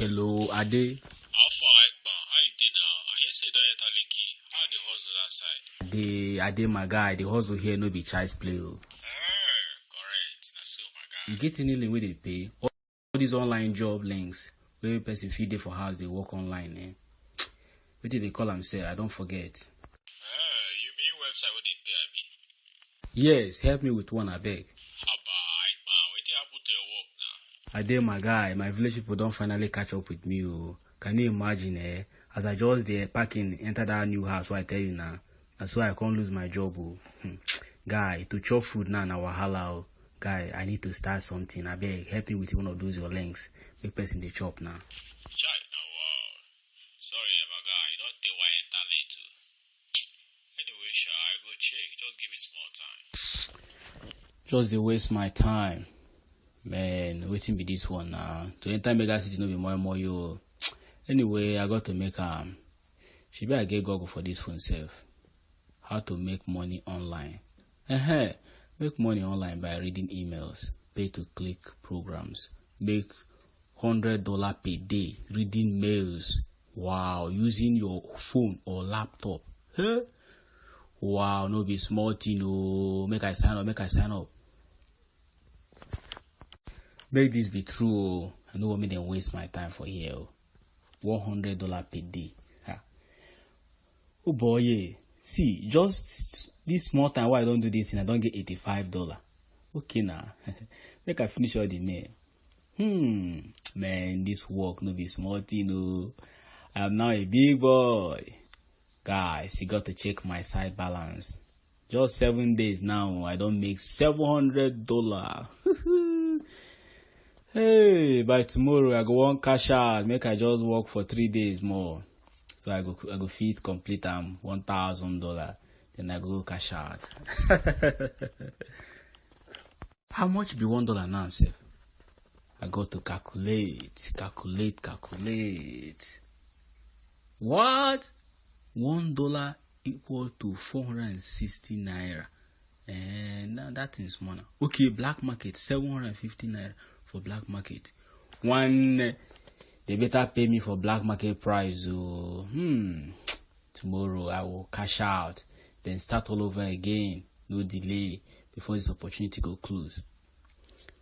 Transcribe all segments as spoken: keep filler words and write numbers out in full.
Hello, Ade. How far, Ekpa? How you dey now? I hear say that enter Lekki. How the hustle that side? Ade, Ade, my guy, the hustle here no be child's play o. Eh, correct. That's so, my guy. You get any link wey dey pay? All these online job links wey person fit dey for house dey work online, eh? Wetin dey call am sef? I don forget. Eh, you mean website wey dey pay, abi? Yes, help me with one, abeg. Haba, Ekpa, wetin happen to your work now? Ade, my guy, my village people don finally catch up with me o. Can you imagine, eh? As I just dey packing enter that new house wey I tell you now, na so I come lose my job o. Hmm. Guy, to chop food now na wahala o. Guy, I need to start something. Abeg, help me with one of those your links. Make person dey chop now. Chai, na wow. Sorry, my guy, you don take why enter late o. Anyway, sha, I go check. Just give me small time. Just dey waste my time. Man, wetin be this one now? To enter mega city no be moi moi o. Anyway, I got to make am. Shebi I get Google for this phone sef. How to make money online. Ehen, make money online by reading emails, pay to click programs, make hundred dollar per day reading mails. Wow, using your phone or laptop. Hey? Wow, no be small thing o. Make I sign up, make I sign up. Make this be true o. I no want make dem waste my time for here o. One hundred dollar per day. Ha. Oh boy, yeah. See, just this small time wey I don do this thing, I don get eighty-five dollar. Okay now. Make I finish all the mail. Hmm. Man, this work no be small thing o. I am now a big boy. Guys, you got to check my side balance. Just seven days now, I don make seven hundred dollar. Hey, by tomorrow I go wan cash out. Make I just work for three days more, so I go I go fit complete am one thousand dollar. Then I go cash out. How much be one dollar now, sef? I got to calculate, calculate, calculate. What? One dollar equal to four hundred and sixty naira. And now that thing small now. Okay, black market, seven hundred and fifty naira for black market. One, eh, they better pay me for black market price o. Hmm. Tomorrow I will cash out, then start all over again. No delay before this opportunity go close.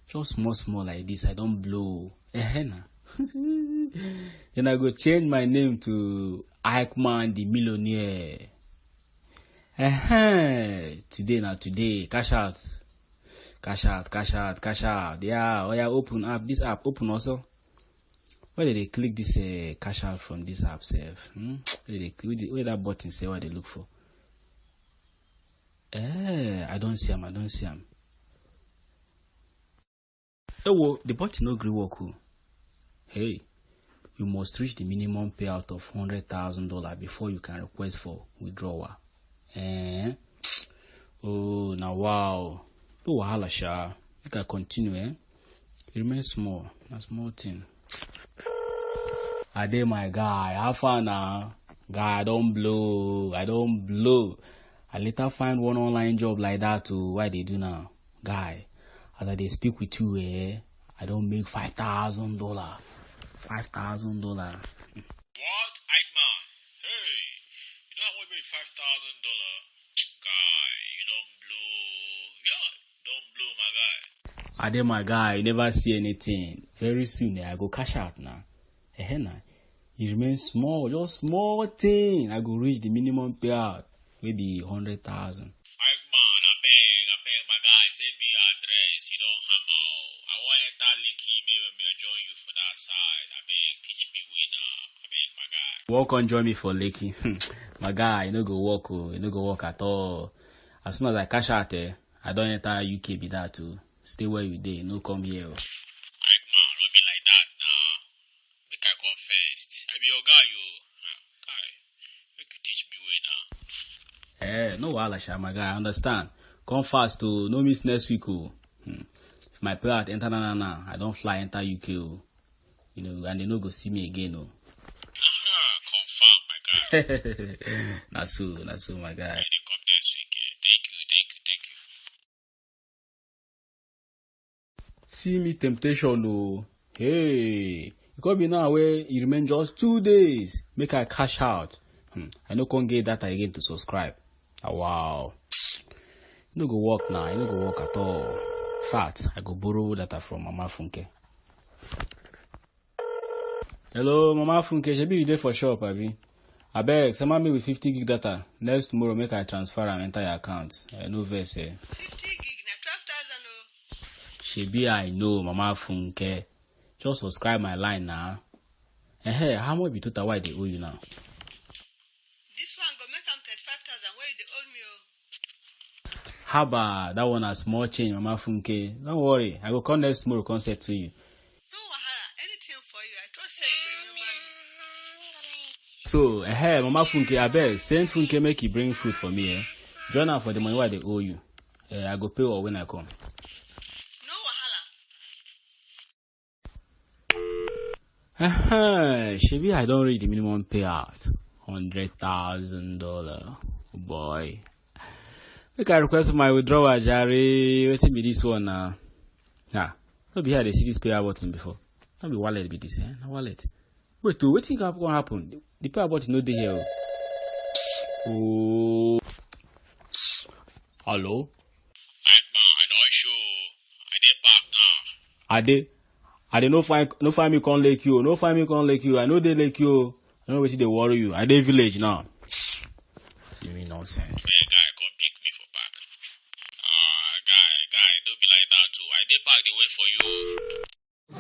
Just small small like this, I don blow. Ehen na. Then I go change my name to Eichmann the Millionaire. Ehen. Today na today. Cash out. Cash out, cash out, cash out. Yeah, oya, open app. This app open also. Where they click this uh, cash out from this app sef? Hmm? Where they where, they, where that button say what they look for? Eh, I don't see am. I don't see am. Oh, well, the button no gree work o. Hey, you must reach the minimum payout of hundred thousand dollar before you can request for withdrawal. Eh? Oh, now wow. No wahala sha. Make I continue, eh? It remains small. Na small thing. I dey my guy. How far now? Guy, I don't blow. I don't blow. I later find one online job like that too. Why they do now? Guy, as I dey speak with you, eh? I don't make five thousand dollar. Five thousand dollar. What? Eichmann? Hey, you don't want me five thousand dollar? Guy, you don't blow. Yeah, don't blow, my guy. I dey my guy, you never see anything. Very soon, eh, I go cash out now. Eh, na. It remains small, just small thing. I go reach the minimum payout, maybe hundred thousand. Eichmann, I beg, I beg, my guy, send me your address. You don't hammer. Oh. I want enter Lekki, maybe I join you for that side. I beg, teach me way now. I beg, my guy. Walk on, join me for Lekki. My guy, you no go work, oh, you no go work at all. As soon as I cash out, eh, I don't enter U K be that too. Stay where you dey, no come here. Oh. Eichmann, don't be like that now. Make I come first. I be your guy, you. Guy, make you teach me way now. Eh, no wahala, sha, my guy, I understand. Come fast, oh, no miss next week, oh. Hmm. If my payout enter na na na, I don't fly enter U K, oh. You know, and they no go see me again, oh. Aha, confirm, my guy. Na so, na so, my guy. I dey come next week. Eh? Thank you, thank you, thank you. See me temptation, oh. Hey, Because be now wey e remain just two days, make I cash out. Hmm, I no come get data again to subscribe. Ah, wow. E no go work now, e no go work at all. In fact, I go borrow data from Mama Funke. Hello, Mama Funke, shebi you dey for shop, abi? Abeg, sama me with fifty gig data. Next tomorrow, make I transfer am enter your account. Eh, no vex, eh. Fifty gig na twelve thousand o. Shebi I know, Mama Funke. Just subscribe my line now. Eh, how much be total wey I dey owe you now? This one go make am thirty-five thousand wey you dey owe me o. Haba, that one na small change, Mama Funke. Don't worry, I go come next tomorrow, come settle you. No wahala, anything for you. I trust say you go remember me. So, eh, Mama Funke, abeg, send Funke make he bring food for me, eh? Join am for the money wey I dey owe you. Eh, I go pay her when I come. No wahala. Shebi I don reach the minimum payout, hundred thousand dollar. Boy, make I request my withdrawal, jare. Wetin be this one now? Ah, no be here I dey see this payout button before. No be wallet be this, eh? Na wallet. Wait o, wetin go happen? The payout button no dey here o. Oh. Hello? I pa, I don show. I dey park now. I dey, I dey no find, no find me come Lake you. No find me come Lake you. I no dey Lake you. I no know wetin dey worry you. I dey village now. See me nonsense. Hey, guy, come pick me for park. Ah, guy, guy, no be like that o. I dey park dey wait for you.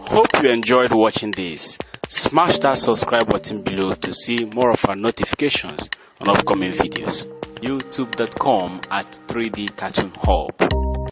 Hope you enjoyed watching this. Smash that subscribe button below to see more of our notifications on upcoming videos. youtube dot com at three D Cartoon Hub.